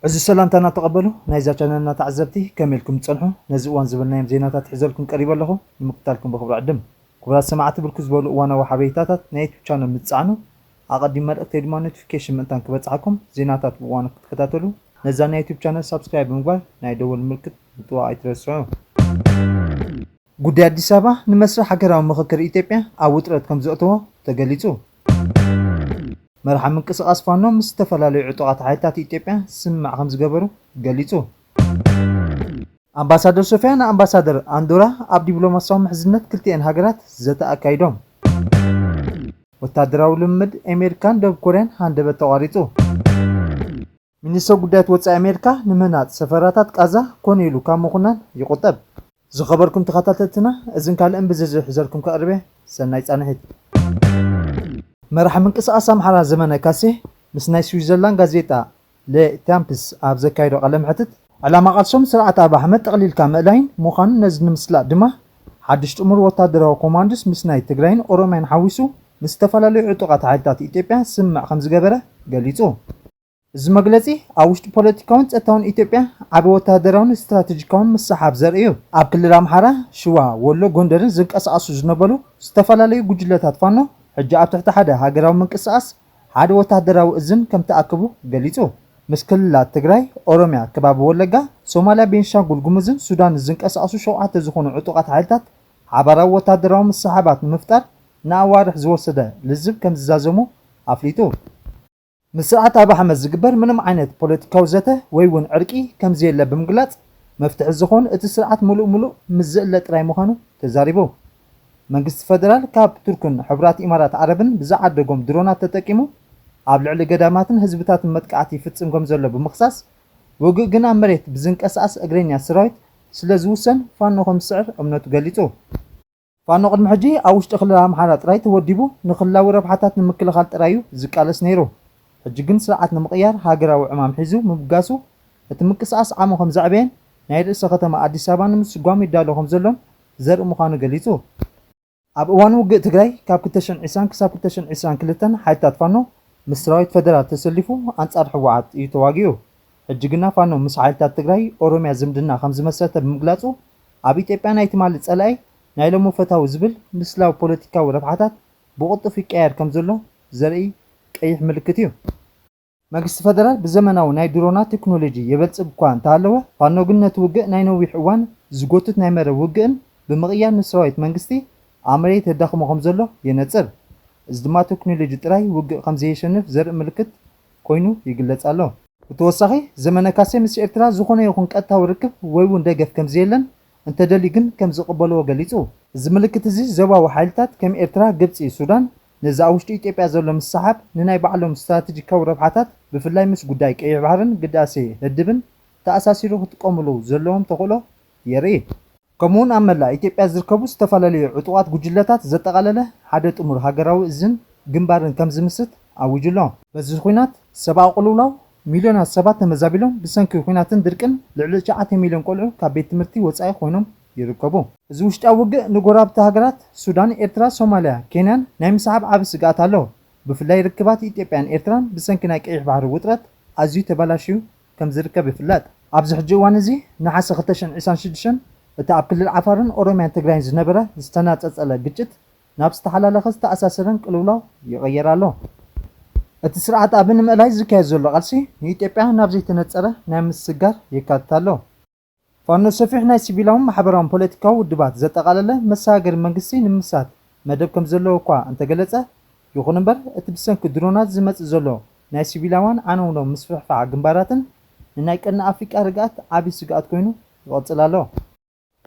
እዚ ሰላምታና ተቐበሉ ናይዛ ቻነልና ተዓዘብቲ፣ ከመይ ኢልኩም ትጸንሑ? ነዚ እዋን ዝበልናዮም ዜናታት ሒዘልኩም ቀሪበ ኣለኹ፣ ንምክታልኩም ብኽብሪ ዕድም። ክቡራት ሰማዕቲ፣ ብርክት ዝበሉ እዋናዊ ሓበሬታታት ናይ ዩቱብ ቻነል ምጽዓኑ፣ ኣቐዲም መልእክተይ ድማ ኖቲፊኬሽን ምእንታን ክበጽሓኩም፣ ዜናታት ብእዋኑ ክትከታተሉ ነዛ ናይ ዩቱብ ቻነል ሳብስክራይብ ብምግባር ናይ ደወል ምልክት ምጥዋቕ ኣይትረስዑ። ጉዳይ ኣዲስ ኣበባ ንመስርሕ ሃገራዊ ምኽክር ኢትዮጵያ ኣብ ውጥረት ከም ዘእተዎ ተገሊጹ። መርሓ ምንቅስቓስ ፋኖ ምስ ዝተፈላለዩ ዕጡቓት ሓይልታት ኢትዮጵያ ስምምዕ ከም ዝገበሩ ገሊጹ። ኣምባሳደር ሶፊያ ንኣምባሳደር ኣንዶራ ኣብ ዲፕሎማሲያዊ ምሕዝነት ክልቲኤን ሃገራት ዘተ ኣካይዶም። ወታደራዊ ልምምድ ኣሜሪካን ደቡብ ኮርያን ሃንደበት ተቋሪጹ። ሚኒስትር ጉዳያት ወጻኢ ኣሜሪካ ንምህናጽ ሰፈራታት ቃዛ ኮነ ኢሉ ካብ ምኹናን ይቑጠብ። ዝኸበርኩም ተኸታተልትና፣ እዝን ካልእን ብዝርዝር ሒዘልኩም ከቕርብ እየ። ሰናይ ጻንሒት። መራሒ ምንቅስቓስ ኣምሓራ ዘመነ ካሴ ምስ ናይ ስዊዘርላንድ ጋዜጣ ለ ታምፕስ ኣብ ዘካየዶ ቃለ መሕትት፣ ዕላማ ቃልሶም ስርዓት ኣብ ኣሕመድ ጠቕሊልካ ምእላይን ምዃኑ፣ ነዚ ንምስላጥ ድማ ሓድሽ ጥሙር ወታደራዊ ኮማንዶስ ምስ ናይ ትግራይን ኦሮምያን ሓዊሱ ምስ ዝተፈላለዩ ዕጡቓት ሓይልታት ኢትዮጵያ ስምምዕ ከም ዝገበረ ገሊጹ። እዚ መግለጺ ኣብ ውሽጢ ፖለቲካውን ጸጥታውን ኢትዮጵያ ዓቢ ወተሃደራውን ስትራተጂካውን ምስሕሓብ ዘርኢ እዩ። ኣብ ክልል ኣምሓራ፣ ሽዋ፣ ወሎ፣ ጎንደርን ዝንቀሳቐሱ ዝነበሩ ዝተፈላለዩ ጉጅለታት ፋኖ፣ ሕጂ ኣብ ትሕቲ ሓደ ሃገራዊ ምንቅስቓስ ሓደ ወተሃደራዊ እዝን ከም ተኣከቡ ገሊጹ። ምስ ክልላት ትግራይ፣ ኦሮምያ፣ ከባቢ ወለጋ፣ ሶማልያ፣ ቤንሻንጉል ጉሙዝን ሱዳንን ዝንቀሳቐሱ ሸውዓተ ዝኾኑ ዕጡቓት ሓይልታት ሓባራዊ ወተሃደራዊ ምስሕሓባት ንምፍጣር ንኣዋርሕ ዝወሰደ ልዝብ ከም ዝዛዘሙ ኣፍሊጡ። ምስ ስርዓት ኣብ ኣሕመድ ዝግበር ምንም ዓይነት ፖለቲካዊ ዘተ ወይ እውን ዕርቂ ከም ዘየለ ብምግላጽ፣ መፍትሒ ዝኾን እቲ ስርዓት ምሉእ ምሉእ ምስ ዝእለ ጥራይ ምዃኑ ተዛሪቡ። መንግስቲ ፈደራል ካብ ቱርክን ሕቡራት ኢማራት ዓረብን ብዝዓደጎም ድሮናት ተጠቂሙ ኣብ ልዕሊ ገዳማትን ህዝብታትን መጥቃዕቲ ይፍጽም ከም ዘሎ ብምኽሳስ፣ ውግእ ግን ኣብ መሬት ብዝንቀሳቐስ እግረኛ ሰራዊት ስለ ዝውሰን ፋኖ ከም ዝስዕር እምነቱ ገሊጹ። ፋኖ ቅድሚ ሕጂ ኣብ ውሽጢ ክልል ኣምሓራ ጥራይ ተወዲቡ ንክልላዊ ረብሓታት ንምክልኻል ጥራይ እዩ ዝቃለስ ነይሩ። ሕጂ ግን ስርዓት ንምቕያር ሃገራዊ ዕማም ሒዙ ምብጋሱ፣ እቲ ምንቅስቓስ ዓቕሙ ከም ዘዕበየን ናይ ርእሰ ከተማ ኣዲስ ኣበባ ንምስጓም ይዳሎ ከም ዘሎን ዘርኢ ምዃኑ ገሊጹ። ኣብ እዋን ውግእ ትግራይ ካብ ክልተ ሽሕን ዕስራን ክሳብ ክልተ ሽሕን ዕስራን ክልተን ሓይልታት ፋኖ ምስ ሰራዊት ፈደራል ተሰሊፉ ኣንጻር ህወሓት እዩ ተዋጊኡ። ሕጂ ግና ፋኖ ምስ ሓይልታት ትግራይ ኦሮምያ ዝምድና ከም ዝመሰረተ ብምግላጹ፣ ኣብ ኢትዮጵያ ናይ ትማሊ ጸላኢ ናይ ሎሚ ፈታዊ ዝብል ምስላዊ ፖለቲካዊ ረብሓታት ብቕልጡፍ ይቀየር ከም ዘሎ ዘርኢ ቀይሕ ምልክት እዩ። መንግስቲ ፈደራል ብዘመናዊ ናይ ድሮናት ቴክኖሎጂ የበልጽግ እኳ እንተሃለወ፣ ፋኖ ግን ነቲ ውግእ ናይ ነዊሕ እዋን ዝጎትት ናይ መረብ ውግእን ብምቕያር ንሰራዊት መንግስቲ ኣብ መሬት የዳኽሞ ከም ዘሎ የነጽር። እዚ ድማ ቴክኖሎጂ ጥራይ ውግእ ከም ዘየሸንፍ ዘርኢ ምልክት ኮይኑ ይግለጽ ኣሎ። ብተወሳኺ፣ ዘመነ ካሴ ምስ ኤርትራ ዝኾነ ይኹን ቀጥታዊ ርክብ ወይ እውን ደገፍ ከም ዘየለን፣ እንተደልዩ ግን ከም ዝቕበልዎ ገሊጹ። እዚ ምልክት እዚ ዞባዊ ሓይልታት ከም ኤርትራ፣ ግብጺ፣ ሱዳን ነዚ ኣብ ውሽጢ ኢትዮጵያ ዘሎ ምስሕሓብ ንናይ ባዕሎም ስትራተጂካዊ ረብሓታት፣ ብፍላይ ምስ ጉዳይ ቀይሕ ባሕርን ግዳሴ ህድብን ተኣሳሲሩ ክጥቀምሉ ዘለዎም ተኽእሎ የርኢ። ከምኡውን ኣብ መላእ ኢትዮጵያ ዝርከቡ ዝተፈላለዩ ዕጡቓት ጉጅለታት ዘጠቓለለ ሓደ ጥሙር ሃገራዊ እዝን ግንባርን ከም ዝምስርት ኣዊጁ ኣሎ። በዚ ኲናት ሰብኣዊ ቅልውላው ሚልዮናት ሰባት ተመዛቢሎም፣ ብሰንኪ ኲናትን ድርቅን ልዕሊ ትሽዓተ ሚልዮን ቆልዑ ካብ ቤት ትምህርቲ ወጻኢ ኮይኖም ይርከቡ። እዚ ውሽጣዊ ውግእ ንጎረባብቲ ሃገራት ሱዳን፣ ኤርትራ፣ ሶማልያ፣ ኬንያን ናይ ምስዓብ ዓቢ ስግኣት ኣሎ። ብፍላይ ርክባት ኢትዮጵያን ኤርትራን ብሰንኪ ናይ ቀይሕ ባሕሪ ውጥረት ኣዝዩ ተበላሽዩ ከም ዝርከብ ይፍለጥ። ኣብዚ ሕጂ እዋን እዚ፣ ነሓሰ ክልተ ሽሕን ዕስራን ሽዱሽተን፣ እቲ ኣብ ክልል ዓፋርን ኦሮምያን ትግራይን ዝነበረ ዝተናጸጸለ ግጭት ናብ ዝተሓላለኸ ዝተኣሳሰረን ቅልውላው ይቕየር ኣሎ። እቲ ስርዓት ኣብ ንምእላይ ዝካየድ ዘሎ ቃልሲ ንኢትዮጵያ ናብ ዘይተነጸረ ናይ ምስግጋር የካትት ኣሎ። ፋኖ ሰፊሕ ናይ ሲቪላውን ማሕበራውን ፖለቲካዊ ውድባት ዘጠቓለለ መሰጋገሪ መንግስቲ ንምምስራት መደብ ከም ዘለዎ እኳ እንተገለጸ፣ ይኹን እምበር እቲ ብሰንኪ ድሮናት ዝመጽእ ዘሎ ናይ ሲቪላውያን ዓነውነው ምስፍሕፋሕ ግንባራትን ንናይ ቀርኒ ኣፍሪቃ ርግኣት ዓቢ ስግኣት ኮይኑ ይቐጽል ኣሎ።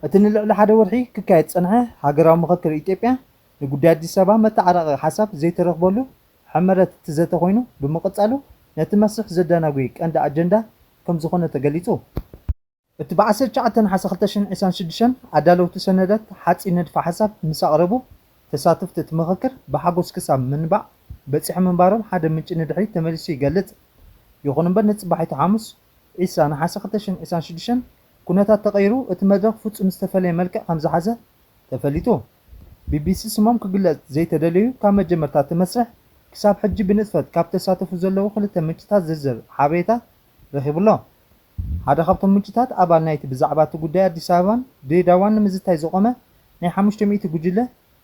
እቲ ንልዕሊ ሓደ ወርሒ ክካየድ ዝጸንሐ ሃገራዊ ምኽክር ኢትዮጵያ ንጉዳይ ኣዲስ ኣበባ መተዓራቒ ሓሳብ ዘይተረኽበሉ ሕመረት እቲ ዘተ ኮይኑ ብምቕጻሉ፣ ነቲ መስርሕ ዘደናጉይ ቀንዲ ኣጀንዳ ከም ዝኾነ ተገሊጹ። እቲ ብ ዓሰርተ ትሽዓተ ነሓሰ ክልተ ሽሕን ዕስራን ሽዱሽተን ኣዳለውቲ ሰነዳት ሓጺር ንድፈ ሓሳብ ምስ ኣቕረቡ፣ ተሳተፍቲ እቲ ምኽክር ብሓጎስ ክሳብ ምንባዕ በጺሖም ምንባሮም ሓደ ምንጪ ንድሕሪት ተመሊሱ ይገልጽ። ይኹን እምበር፣ ንጽባሒቱ ሓሙስ፣ ዕስራ ነሓሰ ክልተ ሽሕን ዕስራን ሽዱሽተን፣ ኩነታት ተቐይሩ፣ እቲ መድረኽ ፍጹም ዝተፈለየ መልክዕ ከም ዝሓዘ ተፈሊጡ። ቢቢሲ ስሞም ክግለጽ ዘይተደለዩ ካብ መጀመርታ እቲ መስርሕ ክሳብ ሕጂ ብንጥፈት ካብ ተሳተፉ ዘለዉ ክልተ ምንጭታት ዝርዝር ሓበሬታ ረኺቡ ኣሎ። ሓደ ካብቶም ምንጭታት ኣባል ናይቲ ብዛዕባ እቲ ጉዳይ ኣዲስ ኣበባን ድሬዳዋን ንምዝታይ ዝቖመ ናይ ሓሙሽተ ሚእቲ ጉጅለ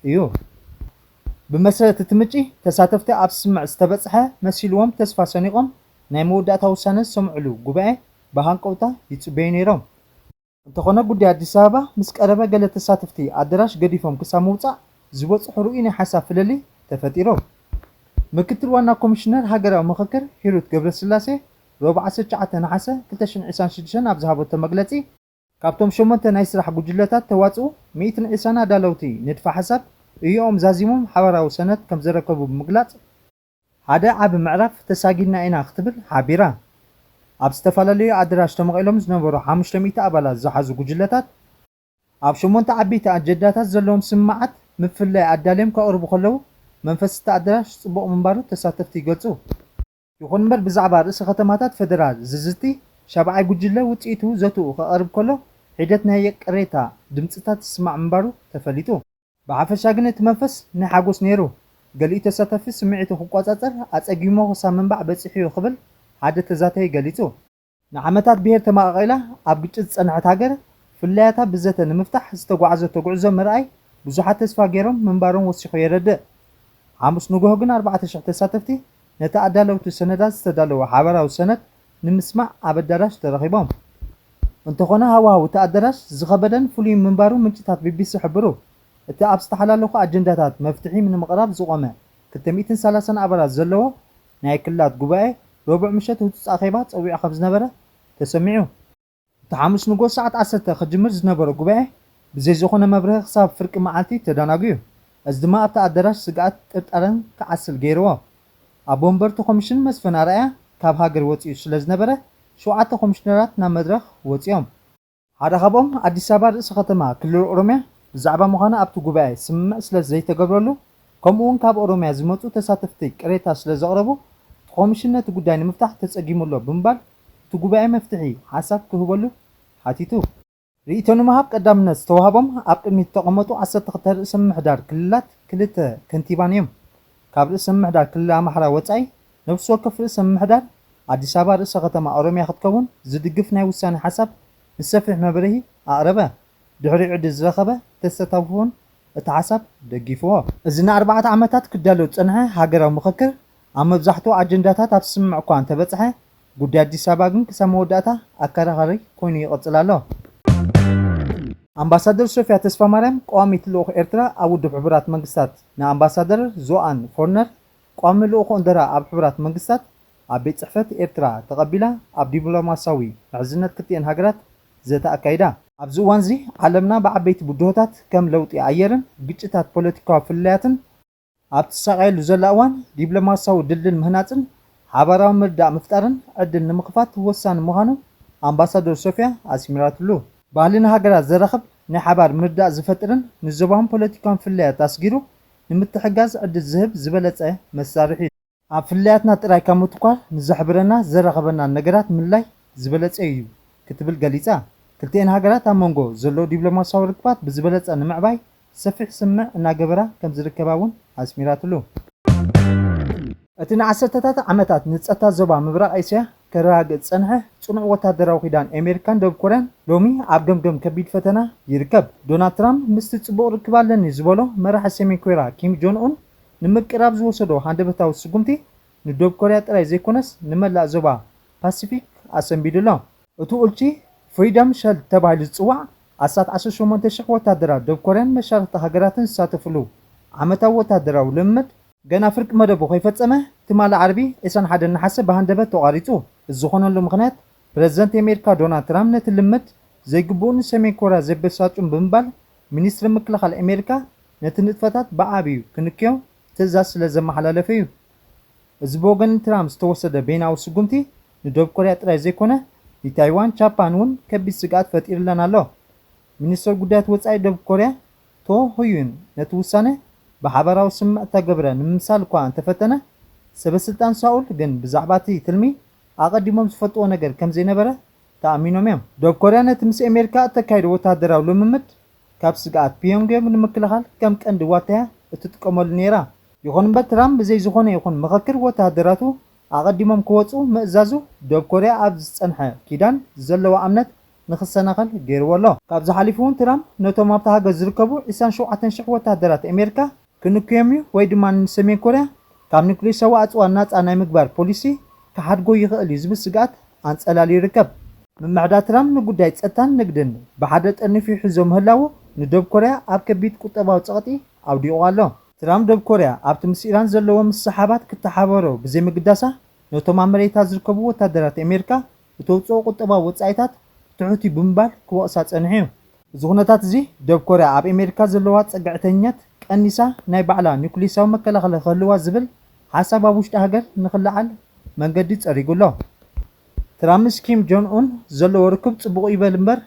እዩ። ብመሰረት እቲ ምንጪ፣ ተሳተፍቲ ኣብ ስምምዕ ዝተበጽሐ መሲልዎም ተስፋ ሰኒቖም ናይ መወዳእታ ውሳነ ዝሰምዕሉ ጉባኤ ብሃንቀውታ ይጽበዩ ነይሮም። እንተኾነ ጉዳይ ኣዲስ ኣበባ ምስ ቀረበ ገለ ተሳተፍቲ ኣደራሽ ገዲፎም ክሳብ ምውጻእ ዝበጽሑ ርኡይ ናይ ሓሳብ ፍልልይ ተፈጢሩ። ምክትል ዋና ኮሚሽነር ሃገራዊ ምኽክር ሂሩት ገብረስላሴ ረቡዕ ዓሰርተ ትሽዓተ ነሓሰ ክልተ ሽሕን ዕስራን ሽዱሽተን ኣብ ዝሃበቶ መግለጺ፣ ካብቶም ሸሞንተ ናይ ስራሕ ጉጅለታት ተዋጽኡ ሚእትን ዕስራን ኣዳለውቲ ንድፈ ሓሳብ እዮኦም ዛዚሞም ሓባራዊ ሰነድ ከም ዘረከቡ ብምግላጽ፣ ሓደ ዓቢ ምዕራፍ ተሳጊድና ኢና ክትብል ሓቢራ። ኣብ ዝተፈላለዩ ኣደራሽ ተመቒሎም ዝነበሩ ሓሙሽተ ሚእቲ ኣባላት ዝሓዙ ጉጅለታት ኣብ ሸሞንተ ዓበይቲ ኣጀንዳታት ዘለዎም ስምምዓት ምፍልላይ ኣዳልዮም ከቕርቡ ከለዉ፣ መንፈስ እቲ ኣደራሽ ጽቡቕ ምንባሩ ተሳተፍቲ ይገልጹ። ይኹን እምበር ብዛዕባ ርእሰ ከተማታት ፌደራል ዝዝቲ ሻብዓይ ጉጅለ ውጽኢቱ ዘትኡ ከቕርብ ከሎ፣ ሒደት ናይ ቅሬታ ድምጽታት ዝስማዕ ምንባሩ ተፈሊጡ። ብሓፈሻ ግን እቲ መንፈስ ናይ ሓጎስ ነይሩ። ገሊኡ ተሳታፊ ስምዒቱ ክቆጻጸር ኣጸጊሞ ክሳብ ምንባዕ በጺሑ'ዩ ክብል ሓደ ተዛታዪ ገሊጹ። ንዓመታት ብሄር ተመቓቒላ ኣብ ግጭት ዝጸንሐት ሃገር፣ ፍልልያታ ብዘተ ንምፍታሕ ዝተጓዕዘቶ ጉዕዞ ምርኣይ ብዙሓት ተስፋ ገይሮም ምንባሮም ወሲኹ የረድእ። ሓሙስ ንግሆ ግን ኣርባዕተ ሽሕ ተሳተፍቲ ነቲ ኣዳለውቲ ሰነዳት ዝተዳለወ ሓባራዊ ሰነድ ንምስማዕ ኣብ ኣዳራሽ ተረኺቦም። እንተኾነ ሃዋህው እቲ ኣዳራሽ ዝኸበደን ፍሉይን ምንባሩ ምንጭታት ቢቢሲ ይሕብሩ። እቲ ኣብ ዝተሓላለኹ ኣጀንዳታት መፍትሒ ንምቕራብ ዝቖመ ክልተ ሚእትን ሰላሳን ኣባላት ዘለዎ ናይ ክልላት ጉባኤ ረቡዕ ምሸት ህጹጽ ኣኼባ ጸዊዑ ከም ዝነበረ ተሰሚዑ። እቲ ሓሙስ ንግሆ ሰዓት ዓሰርተ ክጅምር ዝነበረ ጉባኤ ብዘይ ዝኾነ መብርሂ ክሳብ ፍርቂ መዓልቲ ተዳናጉዩ። እዚ ድማ ኣብቲ ኣዳራሽ ስግኣት ጥርጣረን ክዓስል ገይርዎ። ኣቦ ወንበር እቲ ኮሚሽን መስፍን ኣርኣያ ካብ ሃገር ወጺኡ ስለ ዝነበረ፣ ሸውዓተ ኮሚሽነራት ናብ መድረኽ ወጺኦም። ሓደ ካብኦም ኣዲስ ኣበባ ርእሰ ከተማ ክልል ኦሮምያ ብዛዕባ ምዃና ኣብቲ ጉባኤ ስምምዕ ስለ ዘይተገብረሉ፣ ከምኡ እውን ካብ ኦሮምያ ዝመጹ ተሳተፍቲ ቅሬታ ስለ ዘቕረቡ፣ እቲ ኮሚሽን ነቲ ጉዳይ ንምፍታሕ ተጸጊሙ ኣሎ ብምባል፣ እቲ ጉባኤ መፍትሒ ሓሳብ ክህበሉ ሓቲቱ። ርእይቶ ንምሃብ ቀዳምነት ዝተዋህቦም ኣብ ቅድሚት ዝተቐመጡ ዓሰርተ ክልተ ርእሰ ምምሕዳር ክልላት ክልተ ከንቲባን እዮም። ካብ ርእሰ ምምሕዳር ክልል ኣምሓራ ወጻኢ፣ ነፍሲ ወከፍ ርእሰ ምምሕዳር ኣዲስ ኣበባ ርእሰ ከተማ ኦሮምያ ክትከውን ዝድግፍ ናይ ውሳኔ ሓሳብ ምስ ሰፊሕ መብርሂ ኣቕረበ። ድሕሪኡ ዕድል ዝረኸበ ተሳታፊ እውን እቲ ሓሳብ ደጊፍዎ። እዚ ንኣርባዕተ ዓመታት ክዳሎ ዝጸንሐ ሃገራዊ ምኽክር፣ ኣብ መብዛሕትኡ ኣጀንዳታት ኣብ ስምምዕ እኳ እንተበጽሐ፣ ጉዳይ ኣዲስ ኣበባ ግን ክሳብ መወዳእታ ኣከራኻሪ ኮይኑ ይቕጽል ኣሎ። ኣምባሳደር ሶፊያ ተስፋማርያም፣ ቀዋሚት ልኡኽ ኤርትራ ኣብ ውድብ ሕቡራት መንግስታት፣ ንኣምባሳደር ዞኣን ፎርነር፣ ቀዋሚ ልኡኽ ኦንደራ ኣብ ሕቡራት መንግስታት፣ ኣብ ቤት ጽሕፈት ኤርትራ ተቐቢላ ኣብ ዲፕሎማስያዊ ምሕዝነት ክልቲኤን ሃገራት ዘተ ኣካይዳ። ኣብዚ እዋንዚ ዓለምና ብዓበይቲ ብድሆታት ከም ለውጢ ኣየርን ግጭታት ፖለቲካዊ ፍልልያትን ኣብ ትሳቐየሉ ዘላ እዋን፣ ዲፕሎማስያዊ ድልድል ምህናጽን ሓባራዊ ምርዳእ ምፍጣርን ዕድል ንምኽፋት ወሳኒ ምዃኑ ኣምባሳደር ሶፊያ ኣስሚራትሉ። ባህሊ ንሃገራት ዘራኽብ ናይ ሓባር ምርዳእ ዝፈጥርን ንዞባውን ፖለቲካውን ፍልልያት ኣስጊሩ ንምትሕጋዝ ዕድል ዝህብ ዝበለጸ መሳርሒ እዩ። ኣብ ፍልልያትና ጥራይ ካብ ምትኳር ንዘሕብረና ዘራኽበናን ነገራት ምልላይ ዝበለጸ እዩ ክትብል ገሊጻ። ክልቲኤን ሃገራት ኣብ መንጎ ዘሎ ዲፕሎማስያዊ ርክባት ብዝበለጸ ንምዕባይ ሰፊሕ ስምምዕ እናገበራ ከም ዝርከባ እውን ኣስሚራትሉ። እቲ ንዓሰርተታት ዓመታት ንጸጥታ ዞባ ምብራቕ ኤስያ ከረጋግእ ዝጸንሐ ጽኑዕ ወተሃደራዊ ኪዳን ኣሜሪካን ደቡብ ኮርያን ሎሚ ኣብ ገምገም ከቢድ ፈተና ይርከብ። ዶናልድ ትራምፕ ምስቲ ጽቡቕ ርክብ ኣለኒ ዝበሎ መራሒ ሰሜን ኮርያ ኪም ጆን ኡን ንምቅራብ ዝወሰዶ ሃንደበታዊ ስጉምቲ ንደቡብ ኮርያ ጥራይ ዘይኮነስ ንመላእ ዞባ ፓሲፊክ ኣሰንቢዱ ኣሎ። እቲ ኡልቺ ፍሪደም ሸልድ ተባሂሉ ዝጽዋዕ ኣስታት ዓሰርተ ሸሞንተ ሽሕ ወተሃደራት ደቡብ ኮርያን መሻርኽቲ ሃገራትን ዝሳተፍሉ ዓመታዊ ወተሃደራዊ ልምምድ፣ ገና ፍርቂ መደቡ ከይፈጸመ ትማሊ ዓርቢ ዕስራን ሓደን ነሓሰ ብሃንደበት ተቋሪጹ። እዚ ዝኾነሉ ምኽንያት ፕረዚደንት ኣሜሪካ ዶናልድ ትራምፕ ነቲ ልምምድ ዘይግብኡን ንሰሜን ኮርያ ዘበሳጩን ብምባል ሚኒስትሪ ምክልኻል ኣሜሪካ ነቲ ንጥፈታት ብዓቢዩ ክንክዮ ትእዛዝ ስለ ዘመሓላለፈ እዩ። እዚ ብወገን ትራምፕ ዝተወሰደ በይናዊ ስጉምቲ ንደቡብ ኮርያ ጥራይ ዘይኮነ ንታይዋን ጃፓን እውን ከቢድ ስግኣት ፈጢርለን ኣሎ። ሚኒስትር ጉዳያት ወጻኢ ደቡብ ኮርያ ቶ ሁዩን ነቲ ውሳነ ብሓባራዊ ስምምዕ እተገብረ ንምምሳል እኳ እንተፈተነ፣ ሰበ ስልጣን ሳኡል ግን ብዛዕባ እቲ ትልሚ ኣቐዲሞም ዝፈልጥዎ ነገር ከም ዘይነበረ ተኣሚኖም እዮም። ደቡብ ኮርያ ነቲ ምስ ኣሜሪካ እተካይዶ ወተሃደራዊ ልምምድ ካብ ስግኣት ፒዮንግዮንግ ንምክልኻል ከም ቀንዲ ዋልታያ እትጥቀመሉ ነይራ። ይኹን እምበር ትራምፕ ብዘይ ዝኾነ ይኹን ምኽክር ወተሃደራቱ ኣቐዲሞም ክወጹ ምእዛዙ፣ ደቡብ ኮርያ ኣብ ዝጸንሐ ኪዳን ዘለዋ እምነት ንኽሰናኸል ገይርዎ ኣሎ። ካብዚ ሓሊፉ እውን ትራምፕ ነቶም ኣብታ ሃገር ዝርከቡ ዕስራን ሸውዓተን ሽሕ ወተሃደራት ኣሜሪካ ክንክዮም እዩ ወይ ድማ ንሰሜን ኮርያ ካብ ኒኩሌሳዊ ኣጽዋር ናጻ ናይ ምግባር ፖሊሲ ክሓድጎ ይኽእል እዩ ዝብል ስግኣት ኣንጸላልዩ ይርከብ። ምምሕዳር ትራምፕ ንጉዳይ ጸጥታን ንግድን ብሓደ ጠርኒፉ ሒዞ ምህላዉ ንደቡብ ኮርያ ኣብ ከቢድ ቁጠባዊ ጸቕጢ ኣውዲቑ ኣሎ። ትራምፕ ደቡብ ኮርያ ኣብቲ ምስ ኢራን ዘለዎ ምስሕሓባት ክተሓባበሮ ብዘይምግዳሳ ነቶም ኣብ መሬታ ዝርከቡ ወታደራት ኣሜሪካ እተውፅኦ ቁጠባዊ ወፃኢታት ትሑት እዩ ብምባል ክወቕሳ ፀኒሑ እዩ። እዚ ኩነታት እዚ ደቡብ ኮርያ ኣብ ኣሜሪካ ዘለዋ ፀግዕተኝነት ቀኒሳ ናይ ባዕላ ኒኩሌሳዊ መከላኸሊ ክህልዋ ዝብል ሓሳብ ኣብ ውሽጢ ሃገር ንክለዓል መንገዲ ፀሪጉ ኣሎ። ትራምፕ ምስ ኪም ጆን ኡን ዘለዎ ርክብ ፅቡቕ ይበል እምበር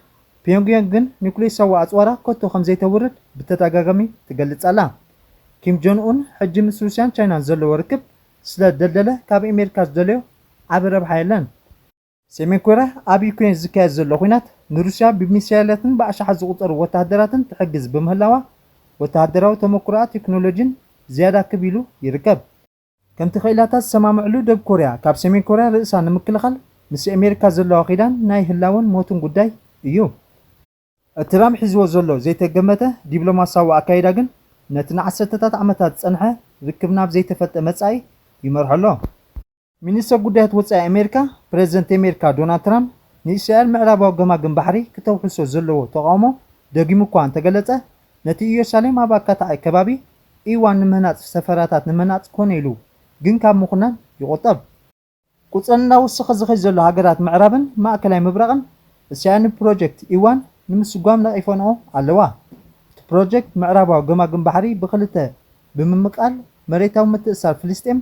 ፒዮንግዮንግ ግን ኒኩሌሳዊ ኣፅዋራ ከቶ ከም ዘይተውርድ ብተደጋጋሚ ትገልፅ ኣላ። ኪም ጆን ኡን ሕጂ ምስ ሩስያን ቻይናን ዘለዎ ርክብ ስለ ደልደለ ካብ ኣሜሪካ ዝደለዮ ዓቢ ረብሓ የለን። ሰሜን ኮርያ ኣብ ዩክሬን ዝካየድ ዘሎ ኲናት ንሩስያ ብሚሳይላትን ብኣሽሓት ዝቑጸሩ ወተሃደራትን ትሕግዝ ብምህላዋ ወተሃደራዊ ተመክሮኣ ቴክኖሎጂን ዝያዳ ክብ ኢሉ ይርከብ። ከምቲ ክኢላታት ዝሰማምዕሉ ደቡብ ኮርያ ካብ ሰሜን ኮርያ ርእሳ ንምክልኻል ምስ ኣሜሪካ ዘለዋ ኺዳን ናይ ህላወን ሞትን ጉዳይ እዩ። እቲ ትራምፕ ሒዝዎ ዘሎ ዘይተገመተ ዲፕሎማሲያዊ ኣካይዳ ግን ነቲ ንዓሰርተታት ዓመታት ዝጸንሐ ርክብ ናብ ዘይተፈልጠ መጻኢ ይመርሖ ኣሎ። ሚኒስተር ጉዳያት ወጻኢ ኣሜሪካ ፕሬዚደንት ኣሜሪካ ዶናልድ ትራምፕ ንእስራኤል ምዕራባዊ ገማግም ባሕሪ ክተውሕሶ ዘለዎ ተቓውሞ ደጊሙ እኳ እንተገለጸ ነቲ ኢየሩሳሌም ኣብ ኣካታዒ ከባቢ ኢዋን ንምህናጽ ሰፈራታት ንምህናጽ ኮነ ኢሉ ግን ካብ ምኹናን ይቑጠብ። ቁጽረን እናወሰኸ ዝኸይ ዘሎ ሃገራት ምዕራብን ማእከላይ ምብራቕን እስያኒ ፕሮጀክት ኢዋን ንምስጓም ነቒፈንኦ ኣለዋ። እቲ ፕሮጀክት ምዕራባዊ ገማግም ባሕሪ ብኽልተ ብምምቃል መሬታዊ ምትእሳር ፍልስጤም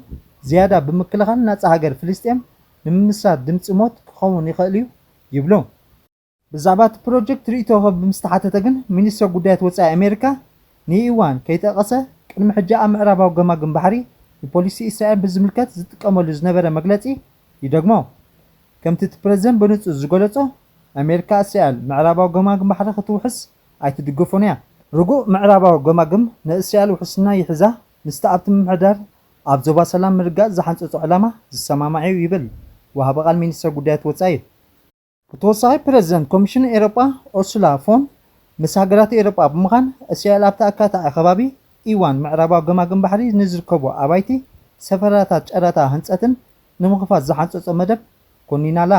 ዝያዳ ብምክልኻል ናጻ ሃገር ፍልስጤም ንምምስራት ድምፂ ሞት ክኸውን ይኽእል እዩ ይብሉ። ብዛዕባ እቲ ፕሮጀክት ርእይቶ ክህብ ምስ ተሓተተ ግን ሚኒስትር ጉዳያት ወጻኢ ኣሜሪካ ንኢዋን ከይጠቐሰ ቅድሚ ሕጂ ኣብ ምዕራባዊ ገማግም ባሕሪ ንፖሊሲ እስራኤል ብዝምልከት ዝጥቀመሉ ዝነበረ መግለጺ ይደግሞ። ከምቲ እቲ ፕረዚደንት ብንጹር ዝገለጾ ኣሜሪካ እስራኤል ምዕራባዊ ገማግም ባሕሪ ክትውሕስ ኣይትድግፎን እያ። ርጉእ ምዕራባዊ ገማግም ንእስራኤል ውሕስና ይሕዛ ምስቲ ኣብቲ ምምሕዳር ኣብ ዞባ ሰላም ምርጋጽ ዝሓንጸጾ ዕላማ ዝሰማማዕ እዩ ይብል ወሃቢ ቃል ሚኒስትር ጉዳያት ወጻኢ። ብተወሳኺ ፕረዚደንት ኮሚሽን ኤሮጳ ኦርሱላ ፎን ምስ ሃገራት ኤሮጳ ብምዃን እስራኤል ኣብቲ ኣካታዒ ከባቢ ኢዋን ምዕራባዊ ገማግም ባሕሪ ንዝርከቡ ኣባይቲ ሰፈራታት ጨረታ ህንጸትን ንምኽፋት ዝሓንጸጾ መደብ ኮኒናላ።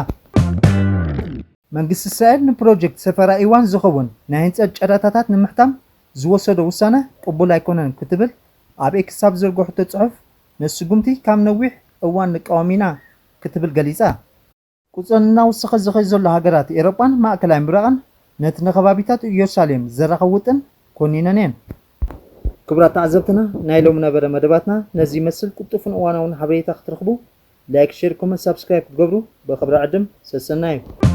መንግስቲ እስራኤል ንፕሮጀክት ሰፈራ ኢዋን ዝኸውን ናይ ህንጸት ጨረታታት ንምሕታም ዝወሰዶ ውሳነ ቅቡል ኣይኮነን ክትብል ኣብ ኤክስ ኣብ ዘርገሐቶ ጽሑፍ ነቲ ስጉምቲ ካብ ነዊሕ እዋን ንቃወም ኢና ክትብል ገሊጻ። ቁጽረን እናወሰኸ ዝኸይ ዘሎ ሃገራት ኤሮጳን ማእከላይ ምብራቕን ነቲ ንከባቢታት ኢየሩሳሌም ዘራኽብ ውጥን ኮኒነን እየን። ክቡራት ተዓዘብትና ናይ ሎሚ ነበረ መደባትና ነዚ ይመስል። ቅልጡፍን እዋናውን ሓበሬታ ክትረኽቡ ላይክ፣ ሼር፣ ኮመንት፣ ሳብስክራይብ ክትገብሩ ብኽብሪ ዕድም ሰሰናዩ።